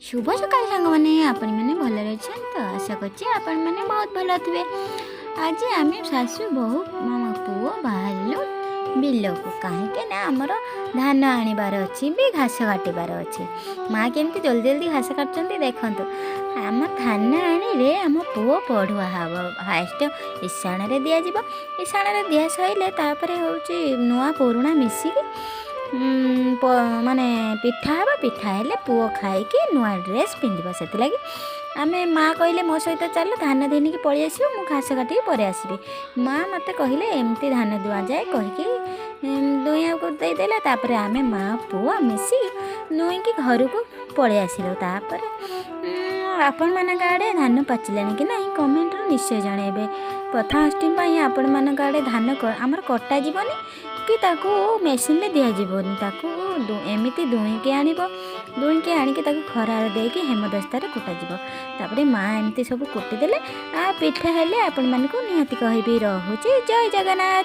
ଶୁଭ ସକାଳ ସାଙ୍ଗମାନେ, ଆପଣମାନେ ଭଲରେ ଅଛନ୍ତି ତ? ଆଶା କରୁଛି ଆପଣମାନେ ବହୁତ ଭଲ ଥିବେ। ଆଜି ଆମେ ଶାଶୁ, ବୋହୂ, ମୋ ପୁଅ ବାହାରିଲୁ ବିଲକୁ। କାହିଁକି ନା ଆମର ଧାନ ଆଣିବାର ଅଛି ବି ଘାସ କାଟିବାର ଅଛି। ମା କେମିତି ଜଲ୍ଦି ଜଲ୍ଦି ଘାସ କାଟୁଛନ୍ତି ଦେଖନ୍ତୁ। ଆମ ଧାନ ଆଣିଲେ ଆମ ପୁଅ ପଢ଼ୁଆ ହେବ। ଫାଷ୍ଟ ଇଶାଣରେ ଦିଆଯିବ। ଇଶାଣରେ ଦିଆ ସରିଲେ ତାପରେ ହେଉଛି ନୂଆ ପୁରୁଣା ମିଶିକି ମାନେ ପିଠା ହେବ। ପିଠା ହେଲେ ପୁଅ ଖାଇକି ନୂଆ ଡ୍ରେସ୍ ପିନ୍ଧିବ। ସେଥିଲାଗି ଆମେ ମା କହିଲେ, ମୋ ସହିତ ଚାଲ, ଧାନ ଧନିକି ପଳେଇ ଆସିବ, ମୁଁ ଘାସ କାଟିକି ପରେ ଆସିବି। ମା ମୋତେ କହିଲେ, ଏମିତି ଧାନ ଦୁଆଯାଏ କହିକି ଦୁଇଁବାକୁ ଦେଇଦେଲେ। ତାପରେ ଆମେ ମା ପୁଅ ମିଶି ନୁଇଁକି ଘରକୁ ପଳେଇ ଆସିଲୁ। ତାପରେ ଆପଣମାନଙ୍କ ଆଡ଼େ ଧାନ ପାଚିଲାଣି କି ନାହିଁ, କମେଣ୍ଟରୁ ନିଶ୍ଚୟ ଜଣାଇବେ। ପ୍ରଥମାଷ୍ଟମୀ ପାଇଁ ଆପଣମାନଙ୍କ ଆଡ଼େ ଧାନ ଆମର କଟାଯିବନି କି ତାକୁ ମେସିନ୍ରେ ଦିଆଯିବନି। ତାକୁ ଏମିତି ଦୁଇଁକି ଆଣିବ। ଦୁଇଁକି ଆଣିକି ତାକୁ ଖରାରେ ଦେଇକି ହେମଦସ୍ତାରେ କୁଟାଯିବ। ତାପରେ ମା ଏମିତି ସବୁ କୁଟିଦେଲେ। ଆଉ ପିଠା ହେଲେ ଆପଣମାନଙ୍କୁ ନିହାତି କହିବି। ରହୁଛି, ଜୟ ଜଗନ୍ନାଥ।